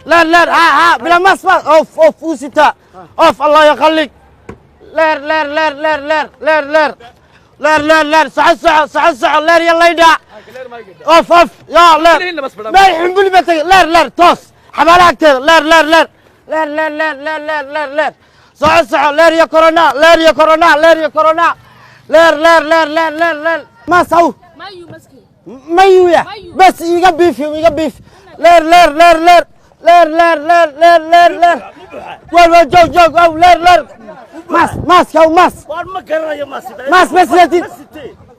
Leer, leer, ha ha, bila mas mas. Of of usita of. Allah yakhalik. Leer, leer, leer, leer, leer, leer, leer, leer, leer, leer. Soco, soco, soco, soco. Leer iyo laydha. Of of ya leer. Meel xumbuli ba tagay. Leer, leer, toos xabaalaha agteeda. Leer, leer, leer, leer, leer, leer, leer, leer, leer, leer. Soco, soco. Leer iyo corona, leer iyo corona, leer iyo corona. Leer, leer, leer, leer, leer, leer. Mas aw mayuya bas. Iga biifi, iga biif. Leer, leer, leer, leer, leer, leer, leer, leer, leer, leer. Waar waar, joog, joog. Aw, leer, leer. Mas, maska aw, mas. Waar ma garanayo mas. Mas ma sidatid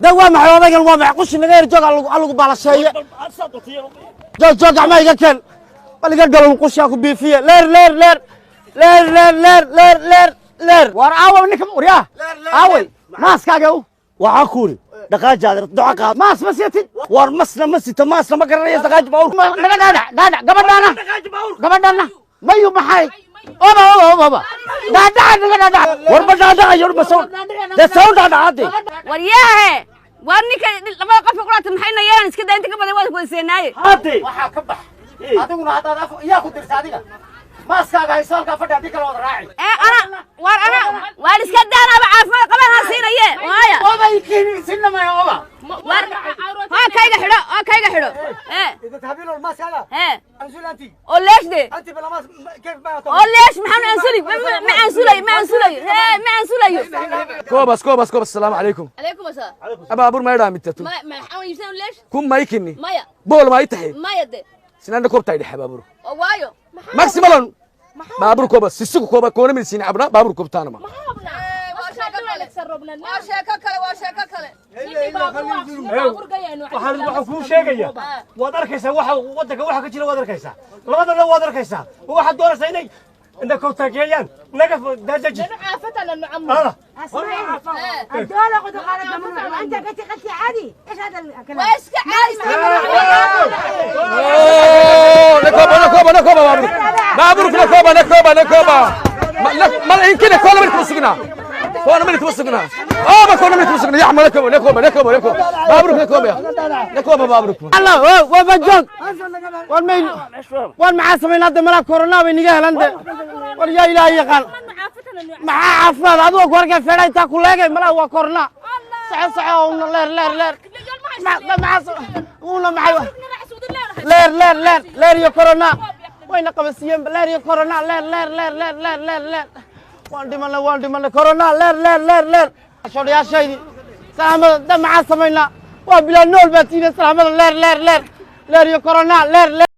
de? Waa maxay odaygan? Waa maxay? Qushi naga yar. Joog, alagu baalasheeye. Joog, joog, gacmaha iga keen. Bal iga galow, qushaa ku biifiye. Leer, leer, leer, leer, leer, leer, leer, leer, leer. War aawa ninka? Waryaa, aaway maaskaaga u? Waxaa ku uri dhaqaajaad duca qaad. Maas ma sidatid? Waar masna ma sito, maasna ma garanayo. Dhaqaaji baawur. Naga dhaadhac, dhaadhac. Gabadhaana, gabadhaana mayu maxay? Oba, oba, oba, oba, dhaadhaca, naga dhaadhac. War ma dhaadhacayo, war ma soo dee, soo dhaadhacade. War yaahe, war ninka labada qof quraata maxayna yeelan? Iska daa, inta ka badan waad kuwayseenaaye. Hade. Waxaa ka bax adiguna haddaad af yaa ku dirta. Adiga maaskaaga hayso, halkaa fadhi, haddii kale wada raaci. Ee ana, war ana waar iska daanaaba, caafimaad qabaan ha siinaye waaya. Oba ikiin sinamaya oba. War ha kayga xidho, ha kayga xidho ee. إذا تهبين الماسك هذا ee انزل انت. Oo leesh de. انت بلا ماسك كيف ما Oo leesh maxaan ansuli? Ma ansulayo, ma ansulayo, ee ma ansulayo. Kobas, kobas, kobas. Asalaamu calaykum. Calaykum asalaam. Abaabur maydhaa mitatu. Ma maxaan iibsan leesh? Kun maykini. Maya. Bool ma itahay? Maya de. Sinanda kobtaa dhexe baabur. Oo waayo. Maximalon baabur koba sisiku koba koona midisiin cabna baabur kobtaanama. Waa sheeko kale, waa sheeko kale, waa sheeko kale. Waxaan kuu sheegaya, waad arkaysaa waxa waddanka waxa ka jira, waad arkaysaa labadana, waad arkaysaa. Waxaad doonaysaa inay inta kowtaageeyaan naga daadaji. الدولة قد قالت ممنوع وانت قلتي قلتي عادي، ايش هذا الكلام؟ Waa iska caadi. Nakoba, nakoba, nakoba baabur, baaburku nakoba, nakoba, nakoba. Mal inkina koona mid kuma sugnaa, koona mid kuma sugnaa. Oba koona mid kuma sugnaa. Yaxma nakoba, nakoba, nakoba, nakoba baaburku, nakoba, nakoba baaburku. Allah waa ba, joog. War may, war maxaa samayn hadda? Malaa corona bay niga helan de. War yaa Ilaahay yaqaan, maxaa caafimaad adigoo ku arkay feedha intaa ku leegay? Malaa waa corona. Soco, soco. Una leer, leer, leer. Maxaa una maxay? Leer, leer, leer, leer iyo corona wayna qabasiiyeen. Leer iyo corona, leer, leer, leer, leer, leer, leer, leer. Waan dhimanay, waan dhimanay. Corona, leer, leer, leer, leer. Shodhayaashaydii salaamada da, maxaa samaynaa? Waa bilaa nool baa tiina. Salaamada, leer, leer, leer, leer iyo corona, leer, leer.